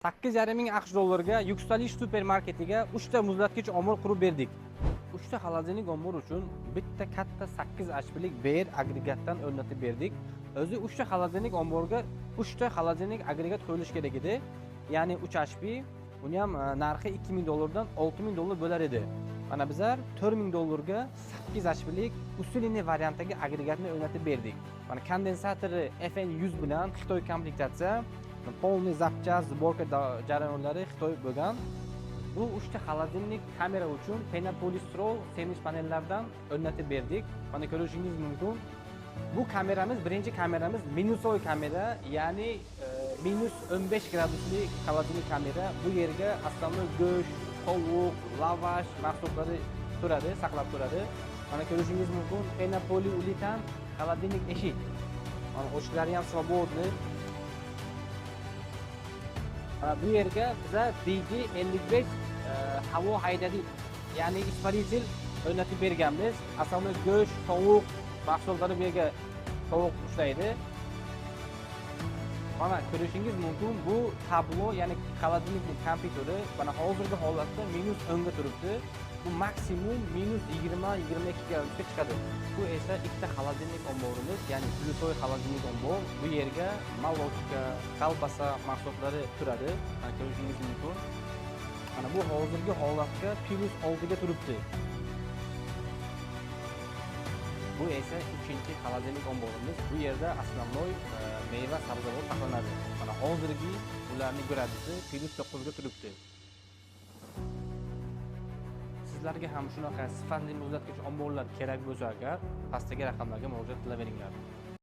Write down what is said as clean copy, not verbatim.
8,5 ming AQSh dollariga Yuksalish supermarketiga 3 ta muzlatgich ombor qurib berdik. 3 ta холодильник ombor uchun bitta katta 8 HPlik BR agregatdan o'rnatib berdik. O'zi 3 ta холодильник omborga 3 ta холодильник agregat qo'yilishi kerak edi. Ya'ni 3 HP, uni ham narxi 2000 dollardan 6000 dollar bo'lar edi. Mana bizlar 4000 dollarga 8 HPlik усиленный variantdagi agregatni o'rnatib berdik. Mana kondensatori FN100 bilan Xitoy komplektatsiya, полный запчасть, сборка jarayonlari Xitoy bo'lgan. Bu 3 ta холодильник kamera uchun penopolistirol sendvich panellardan o'rnatib berdik. Mana ko'rishingiz mumkin. Bu kameramiz, birinchi kameramiz минусовой kamera, ya'ni minus 15 gradusli холодильник kamera. Bu yerga основной go'sht, tovuq, lavash mahsulotlari turadi, saqlab turadi. Mana ko'rishingiz mumkin, penopoliuretan холодильник eshik. Mana oshiklari ham свободный. Mana bu yerga biza DG 55 havo haydadi, ya'ni испаритель o'rnatib berganmiz. Основной go'sht, tovuq mahsulotlari bu yerga tovuq ushlaydi. Mana ko'rishingiz mumkin, bu tablo, ya'ni холодильник kompyuteri mana hozirgi holatda minus 10 ga turibdi. Bu maksimum minus 20-22 gradusga chiqadi. Bu esa ikkita холодильник omborimiz, ya'ni плюсовой холодильник ombor. Bu yerga молочка, kolbasa mahsulotlari turadi. Mana ko'rishingiz mumkin. Mana bu hozirgi holatga plus 6 ga turibdi. Bu esa uchinchi холодильник omborimiz. Bu yerda основной meva, sabzavot saqlanadi. Mana hozirgi ularning gradusi plus 9 ga turibdi. Sizlarga ham shunaqa sifatli muzlatgich omborlar kerak bo'lsa agar, pastdagi raqamlarga murojaat qilaveringlar.